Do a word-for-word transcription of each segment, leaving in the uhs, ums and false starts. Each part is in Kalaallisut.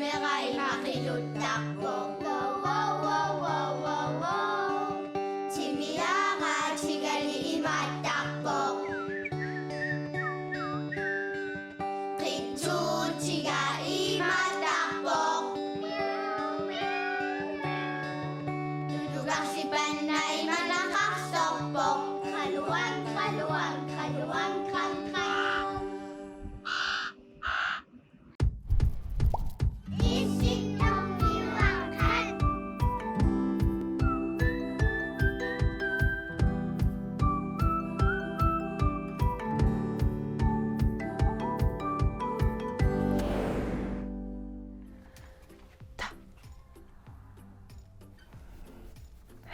Meeqqat imaqiluttarpoq. Wow, wow, wow, wow, wow, wow. Timiaraatigali imaattarpoq. Qitsuutiga imaattarpoq. Tulugarsipanna imanaqarsorpoq. Qaluan, qaluan, qaluan, qan, qan.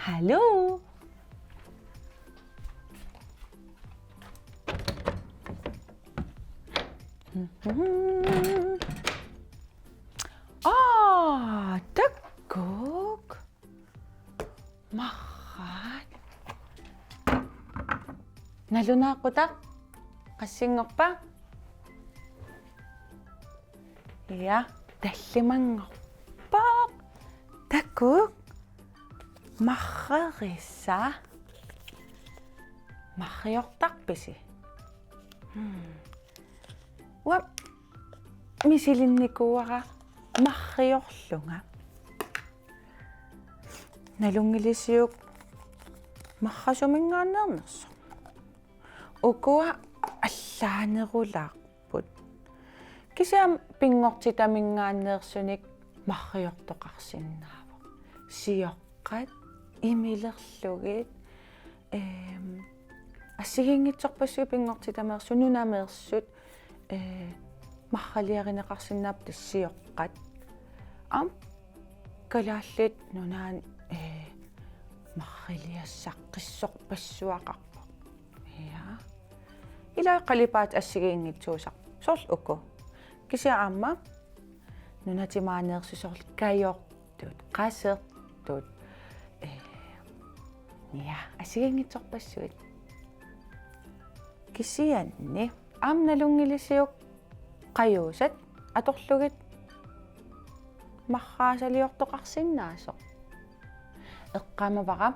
Hallo. Mhm. Aa, takuuk. Marraat. Nalunaaquttaq. Qassinngorpa? Ja, tallimanngorpoq. Takuuk. Marrarisa. Marriortarpisi? Hmm. Uanga misilinnikuuara marriorlunga. Nalunngilisiuk marrasuminngaanneernersoq. Ukua allaanerulaarput. Kisianni pinngortitaminngaanneersunik marriortoqarsinnaavoq. Sioqqat, imilerlugit, ehm, assigiinngitsorpassuit pinngortitameersut, nunameersut, eh, marraliarineqarsinnaapput tassa sioqqat. Aamma Kalaallit Nunaanni, eh, marriliassaqqissorpassuaqarpoq. Ja. Ila qalipaatit assigiinngitsuusarput. Soorlu uku. Kisianni aamma nunatta maaniittoq soorlu kajortut, qasertut. Eh, ja, assigiinngitsorpassuit. Kisianni aamma nalunngilisiuk qajuusat atorlugit marraasaliortoqarsinnaasoq. Eqqaamavara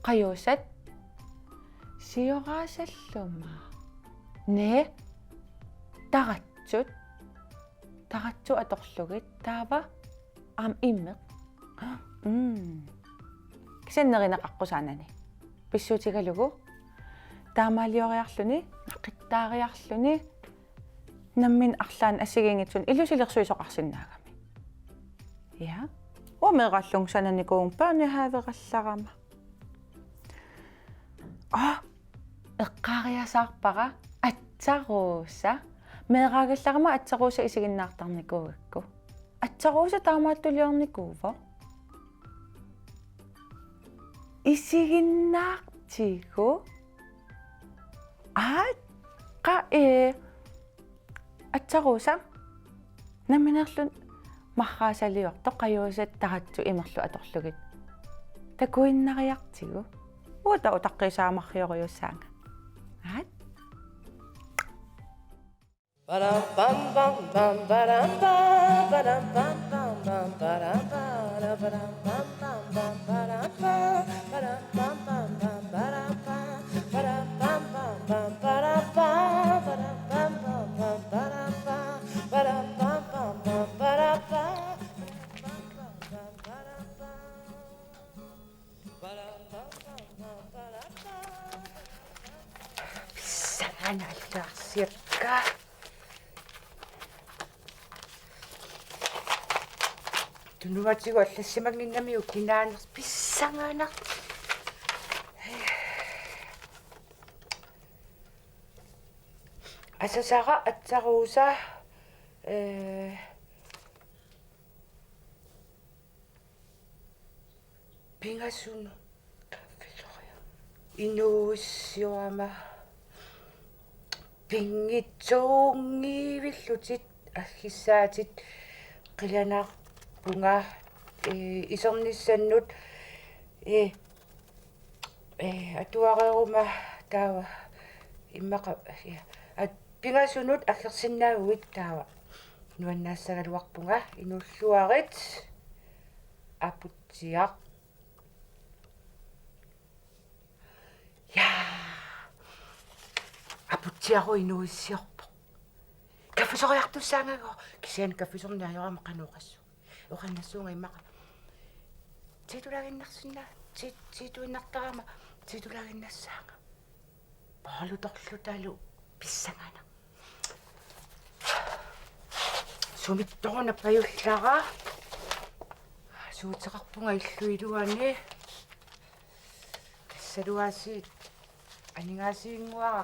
qajuusat sioraasalluma. Næ, taratsut. Taratsut atorlugit taava aamma imeq. Mm. Kisianni nerineqaqqusaanani. Pissuutigalugu. Taamaalioriarluni, naqittaariarluni, nammineq arlaannik assigiinngitsunik ilusilersuisoqarsinnaagami. Ja. Uanga meeraallunga sananikuuvunga børnehaverallarama. Aa, eqqaariasaarpara atsaruusa. Meeraagallarama atsaruusa isiginnaartarnikuugakku. Atsaruusa taamaattuliornikuuvoq. Isiginnaartigu. Aa, qa-, ee, atsaruusa. Nammineerluni marraasaliortoq qajuusat taratsut imerlu atorlugit. Takuinnariartigu. Uanga utaqqisaamarriorujussuuvunga. Aat. Pissanganarsiakka. Tunuatigut allassimannginnamiuk kinaanersoq pissanganar-. Asasara atsaruusa, eh, pingasunut inuuissiorama pinngitsoorngivillutit aggissaatit qilanaarpunga, eh, isernissannut, eh, eh, atuareeruma taava immaqa, eh, at-, pingasunut aggersinnaaguit taava. Nuannaassagaluarpunga, inuulluarit. Aputsiaq. Ja. Aputsiaruk inuuissiorpoq. Kaffisoriartussaagakku, kisianni kaffisorneq ajorama qanoq oqassuunga. Oqannassuunga immaqa. Tiitulaaginnarsinnaa-, ti-, tiituinnartarama, tiitulaaginnassaanga. Paalutorlutalu pissanganaq. Sumittoruna pajullara. Suuteqarpunga illup iluani. Tassaluaasiit aningaasiinnguara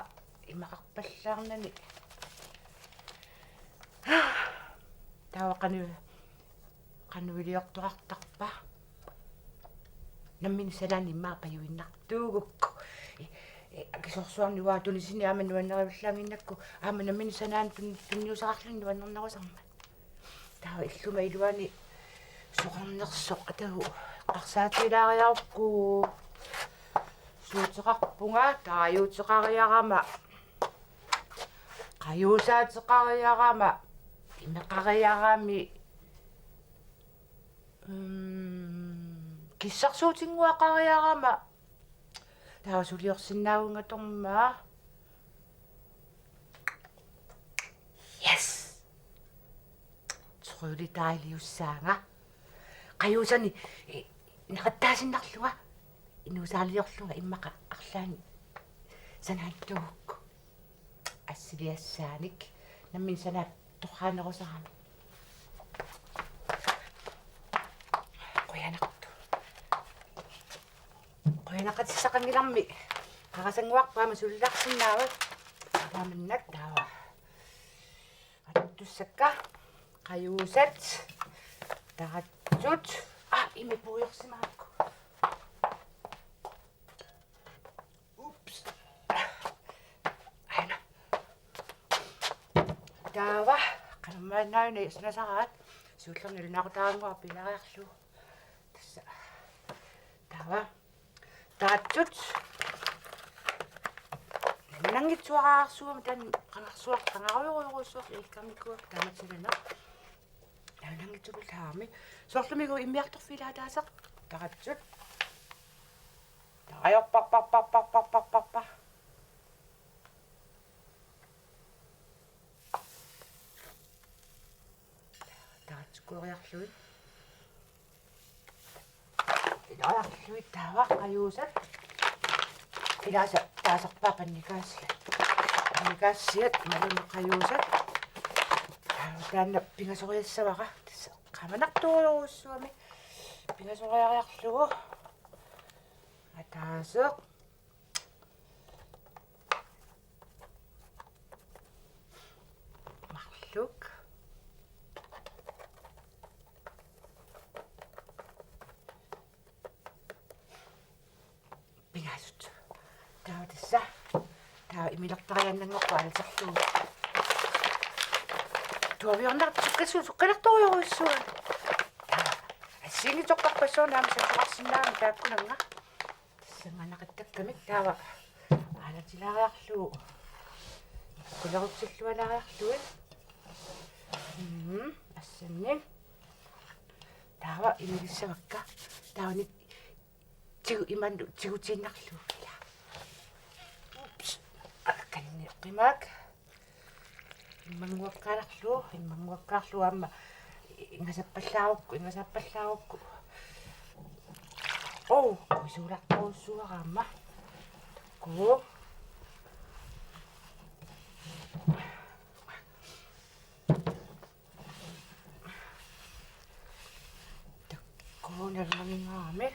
imaqarpallaarnani. Taava qanu-, qanoq iliortoqartarpa? Nammineq sanaani immaqa pajuinnartuugukku. I-, i-, akisoorsuarni uanga tunisini aamma nuannarivallaannginnakku, aamma nammineq sanaani tun-, tunniussaqarluni nuannernerusarmat. Taava illuma iluani soqarnersoq atagu eqqarsaatigilaariarukku. Suuteqarpunga, taajuuteqariarama. Qajuusaateqariarama. Imeqariarami. Mm, kissarsuutinnguaqariarama. Taava suliorsinnaagungatorma. Yes. Trylledejliussaanga. Qajuusani, eh, neqattaasinnarlunga. Inuusaaliorlunga immaqa arlaanni sanaattuugukku. Assiliassaanik nammineq sanaat torraanerusarami. Qujanartoq. Qujanaqatissaqanngilarmi. Qarasannguarput aamma sulilaarsinnaavat. Taamannak taava. Atussakka. Qajuusat. Taratsut. Ah, imi puiorsimaakku. Ups. Aana. Taava, qanormaannaana sanasaraat, siullerni nalunaaqutaraannguaq pilaariarlugu. Tassa. Taava. Taatsut. Nangitsuararsuarmata taanna qangarsuaq, qangarujorujorujussuaq ilkamikuak taamatilerneq. Nangitsukulaarami. Soorlumi uku immiartorfiit ilaataaseq. Taratsut. Ajorparparparparparparparpar. Taratsukkoriarlugit. Ilaarlugit taava qajuusat. Ilaasa taasarpaat pannikaasiat. Pannikaasiat imaluunniit qajuusat. Taava taanna pingasoriassavara. Tassa qamanartorujussuugami. Pingasoriariarlugu. Ataaseq. Marluk. Pingasut. Taava tassa. Taava imilertariaannanngorpoq aalisarlugu. Tuaviornartoq sukkassu-, sukkanertorujussuuvoq. Taava. Assigiinngitsorpassuarnik aamma sanilliorsinnaammat taakkunannga. Tassanngaannaqattakkami taava aalatilaariarlugu. Kulerutsillualaariarlugit. Mhm, assannik. Taava imilissavakka. Taava ni tigu imannu tigutiinnarlugu. Ups. Akkanni qimaak. Immannguakkaarlugu, immannguakkaarlugu aamma ingasappallaarukku, ingasappallaarukku. Oh, kuisuulartorujussuuara aamma. Ku. Takkuuna nalunangingaami.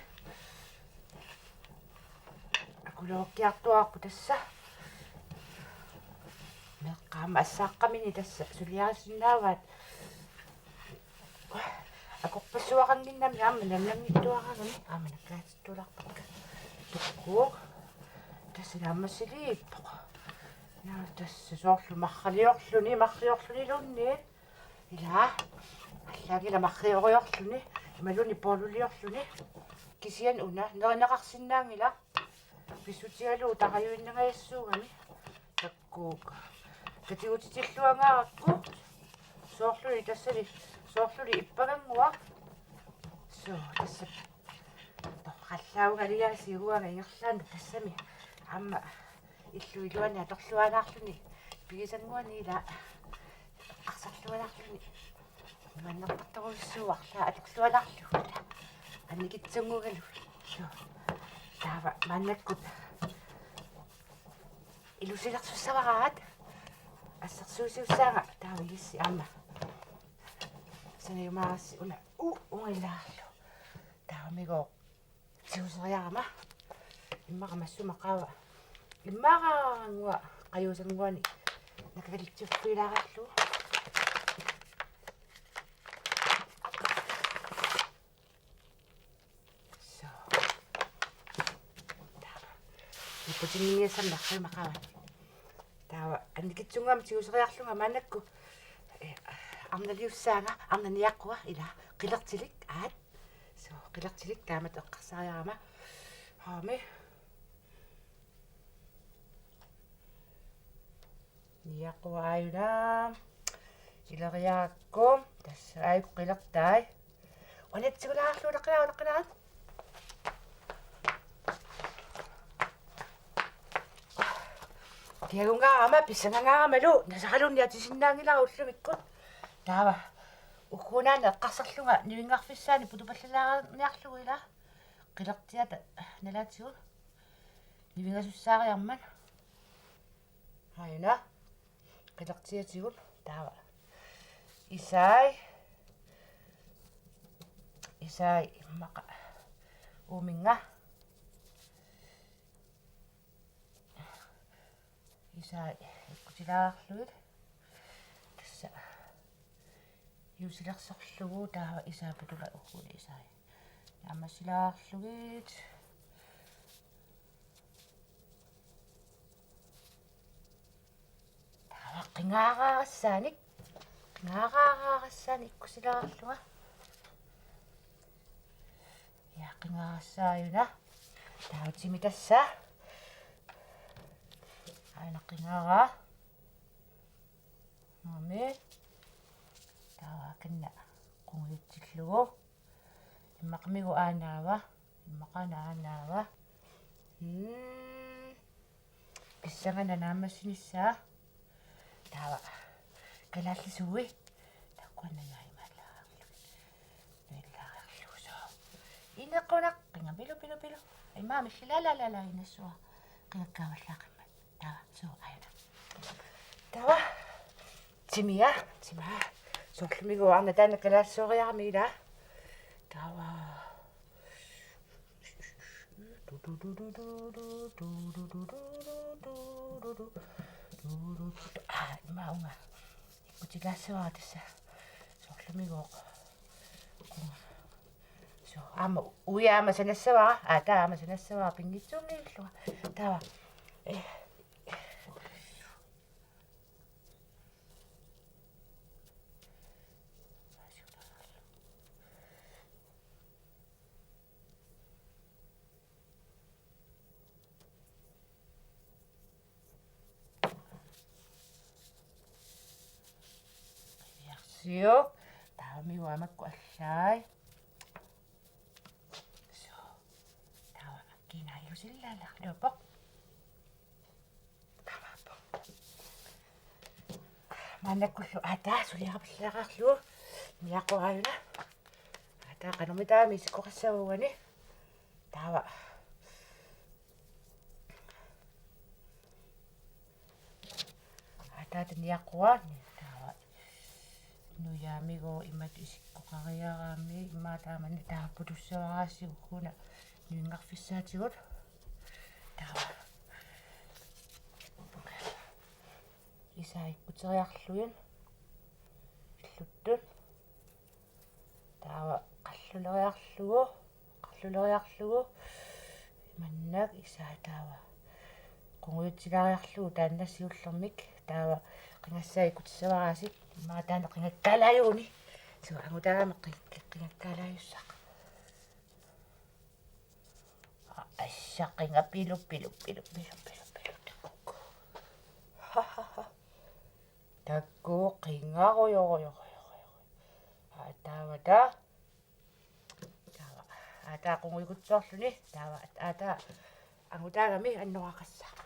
Akulerukkiartuaarput tassa. Meeqqat aamma assaaqqamini tassa suliarisinnaavaat. Akorpassuaqannginnami aamma nalunanngitsuaraangami aamma nakkaatittuulaarpakka. Tukkuuk. Tassa naammassiliippoq. Naa tassa soorlu marraliorluni, marriorluniluunniit. Ila, allaanngilaq marrioriorluni, imaluunniit pooluliorluni. Kisianni una, nerineqarsinnaanngilaq. Pissutigalugu tarajuinnangajassuugami. Takkuuk. Katigutitilluangaarakku. Soorluli tassani, soorluli ippagannguaq. Suu, tassa. Toqqallaugaliaasiuguanga ingerlaannaq tassami. Aamma illup iluani atorlualaarluni. Pigisannguani ila. Eqqarsarlualaarluni. Mannertorujussuuarla atorlualaarlugu. Annikitsunnguugaluit. Suu. Taava maannakkut ilusilersussavaraat. Assersuusiussaanga taava ilissi aamma. Sanajumaarassi una u ungilaarlu. Taavamigooq tiguseriarama. Immaqa massuma qaava. Immaqa qajuusannguani. Nakakalitsuffilaagallu. Suu. Taava. Niputinngiassammi narriumaqaavani. Taava annikitsunnguamik tiguseriarlunga maannakkut. Eh, arnaliussaanga, arnaq niaqqua ila qilertilik aat. Suu, qilertilik taamatut eqqarsariarama. Haami. Niaqqua aajuna. Ileriarakku. Tassa aajukku qilertai. Uanitsigulaarlu unaqqinaa, unaqqinaa. Kiagungaarama, pissangangaaramalu, nasaraluunniit atisinnaanngilara ullumikkut. Taava. Ukkuunaanna eqqarsarlunga nivinngarfissaani putupallalaarniarlugu ila. Qilertiata nalaatigut. Nivingasussaariarmat. Aajuna. Qilertiatigut taava. Isai. Isai immaqa. Uuminnga. Isai ikkutilaarlugit. Tassa. Iusilersorlugu taava isai putula ukkuuli isai. Naammassilaarlugit. Taava qingaaraarassaanik. Qingaaraarassaanik ikkusilaarlunga. Ja, qingaarassaajuna. Taava timi tassa. Aana qingaaraa. Nami. Taava kanna qungujutsillugu. Immaqamigu aanaava. Immaqaana aanaava. Mm. Pissanganaq naammassinissaa. Taava. Kalaallisui. Takuanna naimalaarlu. Nuillaarlugu soo. Inequnaq. Qinga pilu, pilu, pilu. Immaqa milli la, la, la, la, inassua. Qingakkaavallaaqimmat. Taava, suu, aajuna. Taava. Timia, timaa. Soorlumi uanga taanna kalaallisooriarami ila. Taava. Aa, immaqa uunga. Ikkutilaassavara tassa. Soorlumigooq. Suu, aamma uia aamma sanassavara. Aa, taava aamma sanassavara pinngitsuunngillugu. Taava. Eh. Qiviarsiuk. Taavami uanga makku allai. Suu. Taava kiinaa ilusillaalaarluuppoq. Taamaappoq. Maannakkullu aataa suliarapallaqarlugu. Niaqqua aajuna. Aataa qanormitaami isikkoqassava uani. Taava. Ataata niaqqua, taava. Nujaamigu imatut isikkoqariarami, immaqa taamani taava putussavaraasiuk una nuinngarfissaatigut. Taava. Isai ikkuteriarlugit. Illuttut. Taava qalluleriarlugu, qalluleriarlugu. Imannak isai taava. Qungujutsileriarlugu taanna siullermik. Taava qingassaa ikkutissavaraasiuk. Immaqa taanna qingakkaalaajuguni. Suu angutaagami qi-, qi-, qingakkaalaajussaaq. Assa qinga pilu, pilu, pilu. Takkukku. Takkukku qingarujorujorujoru. Taava taa. Taava. Aa, taa qungujukutsoorluni. Taava. Aa, taa. Angutaagami annoraaqassaaq.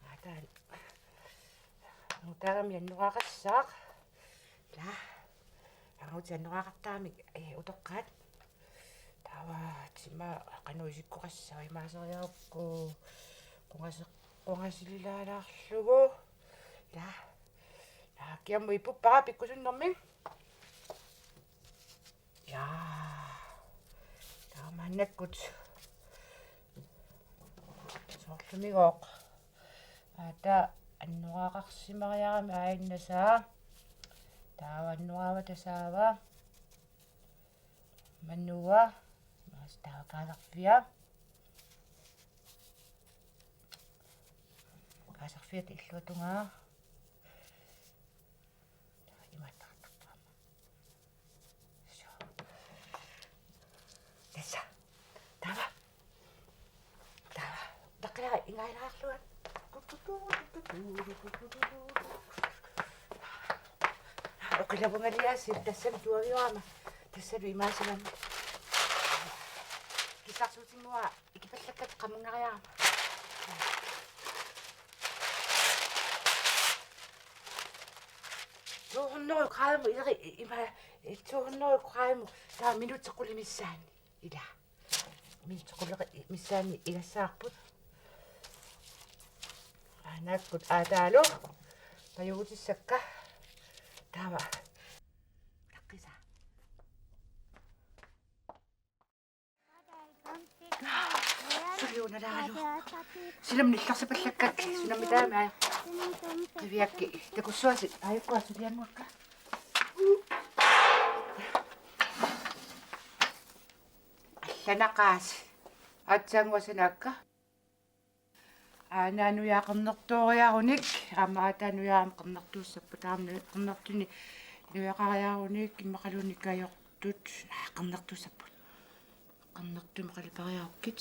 Aa, taa. Angutaagami annoraaqassaaq. Ila. Angutit annoraaqattaramik, eh, utoqqaat. Taava tima qanoq isikkoqassava, imaaseriarukku qungaseq-, qungasililaalaarlugu. Ila. Ila, kiammut ipuppara pikkusunnermik. Ja. Taava maannakkut. Soorlumigooq. Ata annoraaqarsimariarami aajunnasaa. Taava annoraava tasaava. Manua. Maas taava kaasarfia. Kaasarfiata illuatungaa. Taava imaattartarpara. Suu. Tassa. Taava. Taava. Taqqilaa ingaannaarlunga. Oqilavungaliaasiit tassami tuaviorama. Tassalu imaasimanni. Kissarsuutinnguara ikipallakkat qamunngariarama. To hundrede grader ileri ima, to hundrede grader. Taava minutsit qulit missaanni. Ila. Minutsit qulit missaanni igassaarput. Maannakkut aataalu. Pajugutissakka. Taava. Taqqisa. Suliunalaalu. Silam nillarsipallakkak. Sunami taama. Qiviakki. Takussuasi. Ajukkua suliannguakka. Allanaqaasi. Aatsaannguaq sanaakka. Aana nujaa qernertooriarunik, aamma aataa nujaa aamma qernertuussapput, taava qernertuni nujaqariarunik, immaqaluunniit kajortut, aa, qernertuussapput. Qernertumik qalipariarukkit.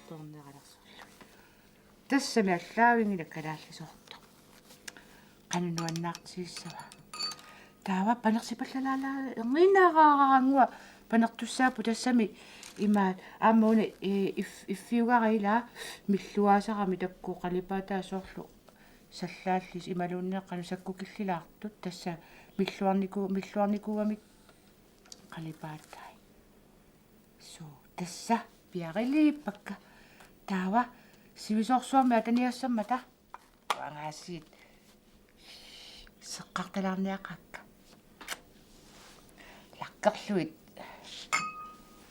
Torneralersorlu. Tassami allaavinngilaq kalaallisoortoq. Qanoq nuannaartigissava? Taava panersipallalaarlunga erniinnaraaraannguaq panertussaapput tassami imaat aamma una, ee, if-, iffiugara ilaa milluaasarami takkua qalipaataa soorlu sallaallisut imaluunniit qanoq sakkukillilaartut tassa milluarniku-, milluarnikuugamik qalipaatai. Suu, tassa piariliippakka. Taava sivisoorsuarmik ataniassammata. Uangaasiit. Seqqartalaarniaqaakka. Lakkerlugit.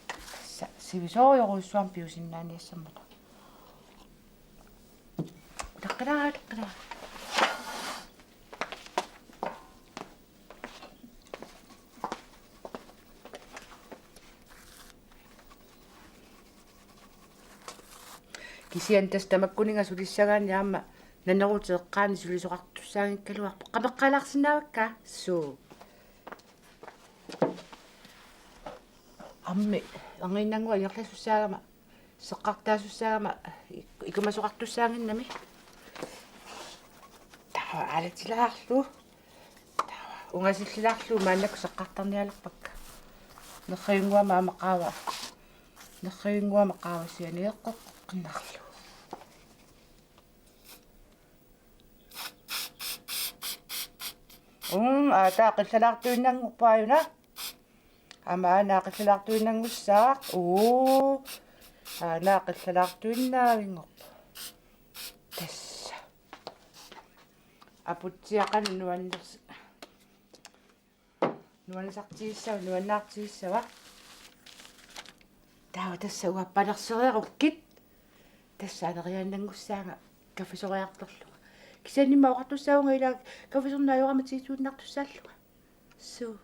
Tassa sivisoorujorujussuarmik piusinnaaniassammata. Taqqilaa, taqqilaa. Kisianni tassa tamakkuninnga sulissagaanni aamma naneruteqqaani sulisoqartussaanngikkaluarpoq. Qameqqaalaarsinnaavakka? Suu. Aammi, erniinnannguaq ingerlasussaagama, seqqartaasussaagama, ik-, ikumasoqartussaannginnami. Taava aalatilaarlugu. Taava ungasillilaarlugu maannakkut seqqartarnialerpakka. Nerrivinnguama aamma qaava. Nerrivinnguama qaava sianigeqqeqqinnarlugu. Um, aataa qillalaartuinnanngorpoq aajuna. Aamma aana qillalaartuinnanngussaaq. Uu. Aana qillalaartuinnaavinngorpoq. Tassa. Aputsiaq qanoq nuanners-, nuannisartigissava, nuannaartigissava. Taava tassa uanga panersereerukkit. Tassa aleriaannanngussaanga kaffisoriartorlunga. Kisiannimmi oqartussaavunga ilaa kaffisorneq ajorama ti tusind-artussaallunga. Suu.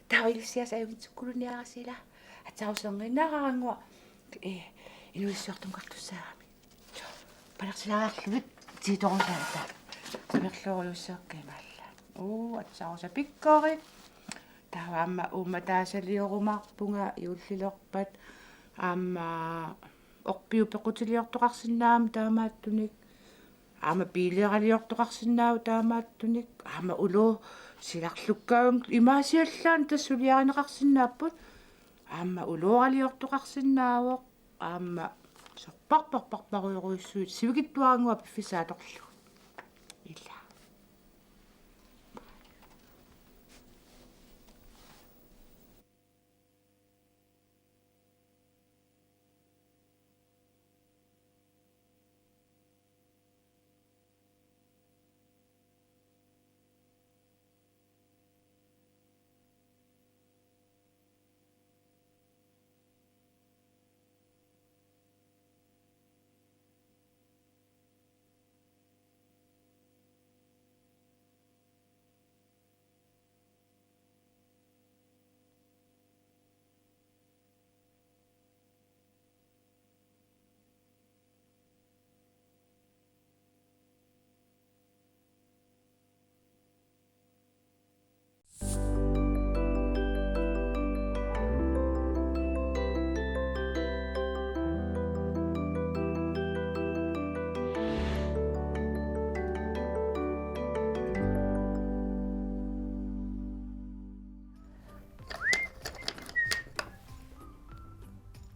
Taava ilissiaasa ajunngitsukkulunniarassi ilaa. Aatsaat erniinnaraaraannguaq, ee, inuuissiortukartussaagami. Panersilaariarlugit ti tusind-artussaallunga. Amerlorujussuakka imaallaat. Uu, aatsaat pikkorik. Taava aamma uummataasaliorumaarumaarpunga juullilerpat. Aamma orpiup pequtiliortoqarsinnaammat taamaattunik. Aamma biileraliortoqarsinnaavoq taamaattunik. Aamma uluu silarlukkaavunga imaasiallaannaq tassa suliarineqarsinnaapput. Aamma uluuraliortoqarsinnaavoq. Aamma sorparparparparujorujussuit sivikitsuaraannguaq piffissaq atorlugu. Ilaa.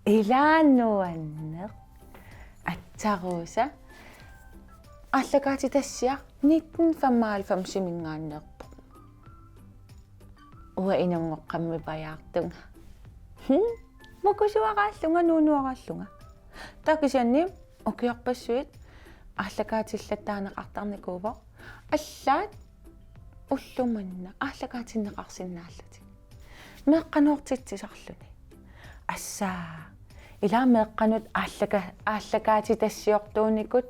Ilaa nuanneq. Aatsaat Rosa. Aallakaatitassiaq nitten femoghalvfemsiminngaanneerpoq. Uanga inungoqqammipajaartunga. Hmm? Mukusuaraallunga, nuunuaraallunga. Taava kisianni ukiorpassuit aallakaatillattaaneqartarnikuuvoq. Allaat ulloq manna aallakaatinneqarsinnaallutik. Meeqqanoortitsisarluni. Assaa. Ilaa meeqqanut aallaka-, aallakaatitassiortuunikut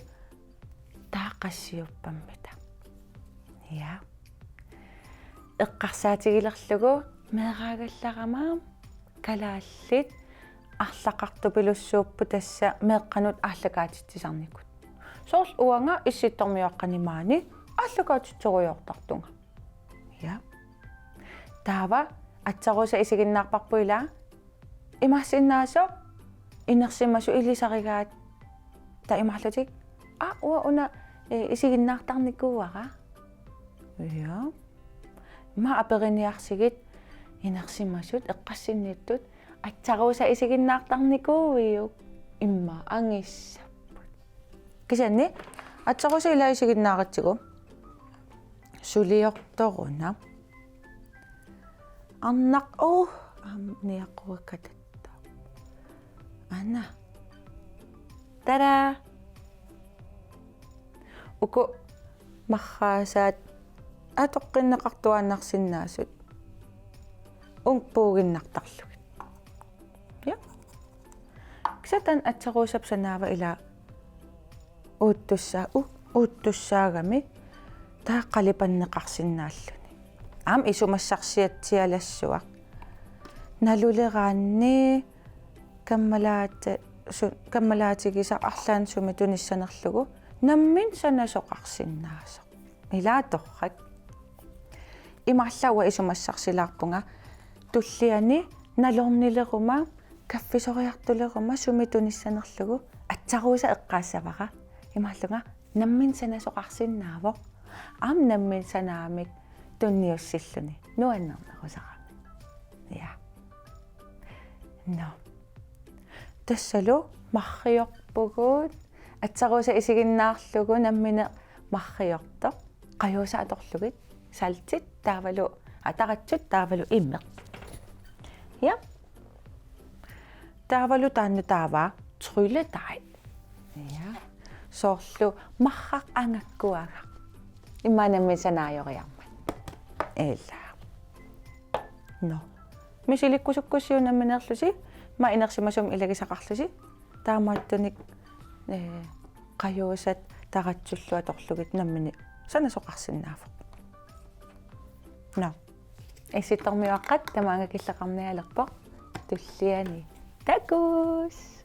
taava qassiuppammita. Ja. Eqqarsaatigilerlugu meeraagallarama kalaallit arlaqartupilussuupput tassa meeqqanut aallakaatitsisarnikut. Soorlu uanga Issittormiuaqqani maani aallakaatitserujoortartunga. Ja. Taava aatsaat Rosa isiginnaarparput ilaa imaassinnaavoq inersimasut ilisarigaat taamaalillutik. Aa, uanga una, ee, isiginnaartarnikuuara. Ja. Immaqa aperiniarsigit inersimasut eqqassinniittut, atsaruusa isiginnaartarnikuuiuk? Immaqa angissapput. Kisianni atsaruusa ila isiginnaaratsigu suliortoruna. Arnaq, uh, aamma niaqquakatatta. Ana. Tada! Uku marraasaat atoqqinneqartuaannarsinnaasut. Uku puuginnartarlugit. Ja. Kisianni taanna atsaruusap sanaava ila uuttussaa-, u-, uuttussaagami taava qalipanneqarsinnaalluni. Aamma isumassarsiatsialassuaq. Naluleraanni kammalaata-, su-, kammalaatigisaq arlaannik sumik tunissanerlugu nammineq sanasoqarsinnaasoq. Ilaa torrak. Imaallaat uanga isumassarsilaarpunga tulliani nalornileruma, kaffisoriartuleruma sumik tunissanerlugu atsaruusa eqqaassavara. Imaallunga nammineq sanasoqarsinnaavoq. Aamma nammineq sanaamik tunniussilluni. Nuannernerusarami. Ja. Nå. Tassalu marriorpugut, atsaruusa isiginnaarlugu nammineq marriortoq, qajuusat atorlugit, saltit taavalu, aa, taratsut taavalu imeq. Ja. Taavalu taanna taava trylledej. Ja. Soorlu marraq angakkuagaq. Immaqa nammineq sanaajoriarmat. Ila. Nå. Misilikkusukkussiuk nammineerlusi, immaqa inersimasumik ilagisaqarlusi, taamaattunik, ee, qajuusat taratsullu atorlugit nammineq sanasoqarsinnaavoq. Nå. Issittormiuaqqat tamaanga killeqarnialerpoq. Tulliani takuss.